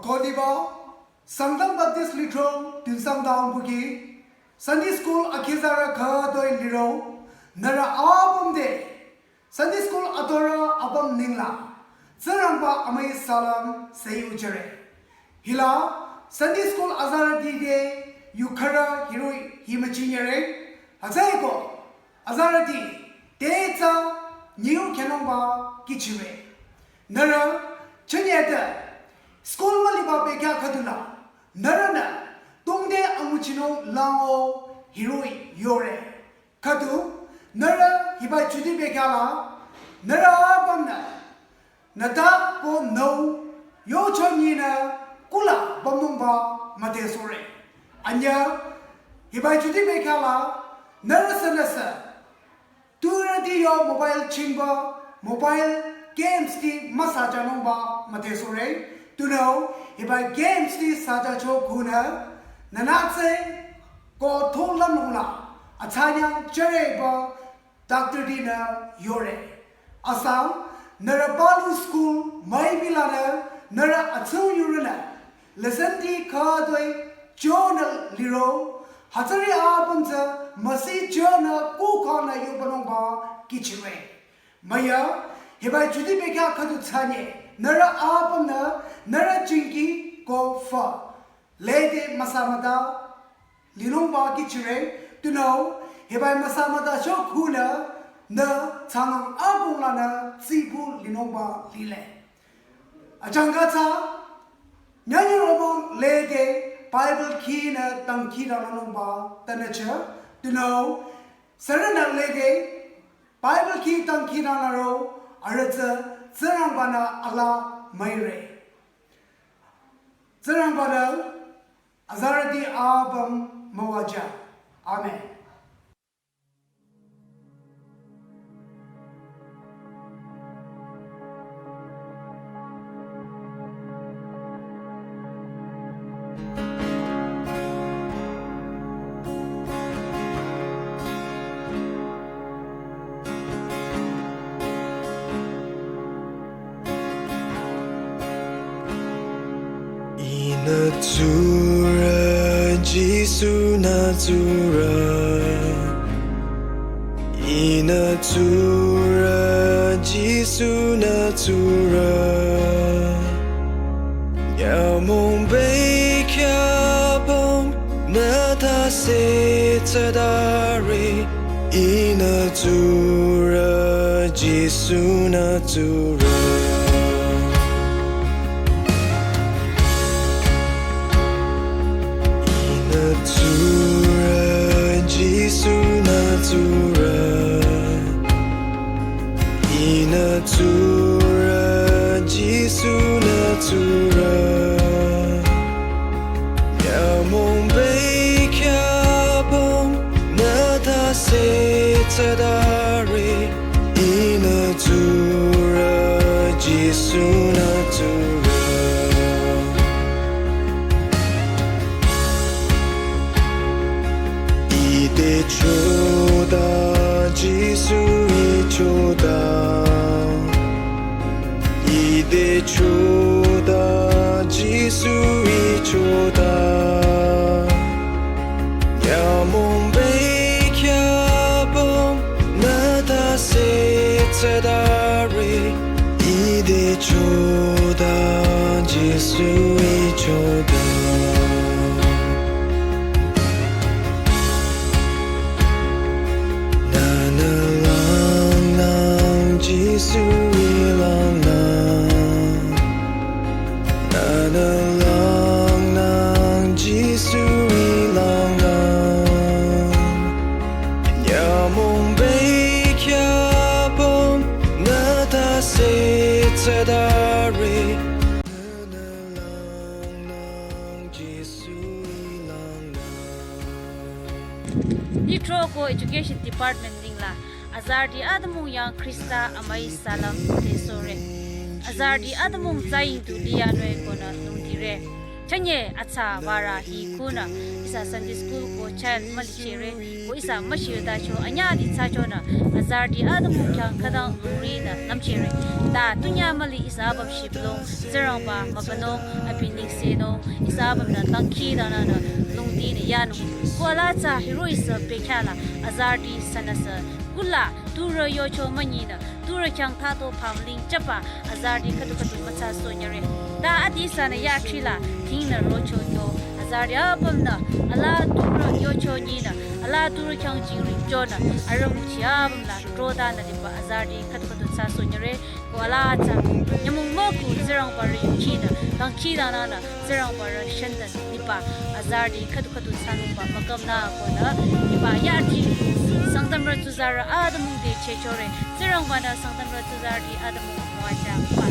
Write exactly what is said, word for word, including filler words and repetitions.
Kodiba, Sangtam Baptist Lithro, Tuensang Town buki, Sunday School akhizarü khütoi liro, nührü apüm te, Sunday School atorü apüm nengla, Tsingrangba amüi salam seyuchire. Hila, Sunday School azarüti te, yukhara hiroi himachinyere, hütsüeko, azarüti, te tsü, niu khenungba kichire. Nührü, chenyete, school müliba bekhyah khüdula, nührünü, tongde anguchinung lango hiroi yore. Khüdu, nührü hiba chuti bekhyah la, nührü apümnü, nüta ko nüu, yocho nyinü, kula bamnungba müdhesohre. Anyüh, hiba chuti bekhyah la, nührü sünüsü, turüti yo mobile chingba, mobile games ti müsajanungba müdhesohre. Tunüo, hiba games ti sajacho khunü, nünatse, ko tholamnungla, atsanyang chereba, doctor tinü yore. Asang, nührü palu school, müipi lanü, nührü atsü yurünü, lesson ti khütoi, journal liro, hütsüri apüm tsü, müsi journal kukhanü yubanungba kichire. Müyü, hiba chuti bekhyah khüdu tsünye, nührü apümnü, nührü jingki ko fa. Lede müsamüda, linungba kichire, tunüo, hiba müsamüda cho khunü, nü tsangang akung lanü tsipu linungba lile. Achangka tsü, nyanyi romong lede Bible kinü tangki ranungba tanacha, tunüo, sürünü lede Bible ki tangki ranaro, arütsü, Tsingrangbanü ala müire. Tsingrangbanü, azarüti apüm müwajü. Amen. Ihnü tsurü, Jisu nü tsurü. Ihnü tsurü, Jisu nü tsurü. Nyümong bekhyah apüm nü tase tsüdare. Ihnü tsurü, Jisu nü tsurü. Ihnü tsurü, Jisu nü tsurü. Ihnü tsurü, Jisu nü tsurü. Nyümong bekhyah apüm nü tase tsüdare. Ihnü tsurü, Jisu nü tsurü. Ite choda, Jisu ichoda. Ite choda, Jisu ichoda. Nyümong bekhyah apüm nü tase tsüdare. Ite choda, Jisu ichoda. Nünü langnang, Jisu ilangnang. Nünü langnang, Jisu ilangnang. Nyümong bekhyah apüm nü tase tsüdare. Nünü langnang, Jisu ilangnang. Lithro ko Education Department nengla azarüti atümung yang Khrista amüi salam müdhesohre. Azarüti atümung tsaying tu liyanoi konü lungdire. Chünye atsa bara hi khunü ihsa Sunday school ko child mülichehre, ko ihsa müshirtacho anyadi thsachonü azarüti atümung khyang khütang lungrinü lümchehre. Ta tunyah müli ihsa apüm shibülung Tsingrangba mübünung, abi nengsenung, ihsa apümnü dangkhidangnangnü lungdinü yanung, ko ala atsa hiroh-i sü bekhyahla azarüti sünüsü kula turü yocho münyinü turü khyang thato phamüling jüba azarüti khüdu khüdu müthsasohnyüre. Ta adi ihsanü yatrila thingnü rocho kyo azarüti apümnü ala turü yocho nyinü ala turü khyang jingring jonü arüh nguchi apüm la trodanü liba azarüti khüdu khüdu thsasohnyüre. Ko ala atsa nyümong müku Tsingrangbarü yukhinü dangkhidangnangnü Tsingrangbarü shende liba azarüti khüdu khüdu thsanungba mükümnü konü hiba yati Sangtamrü tsuzarü atümung te chehchore. Tsingrangba-nü Sangtamrü tsuzarüti atümung müwajüba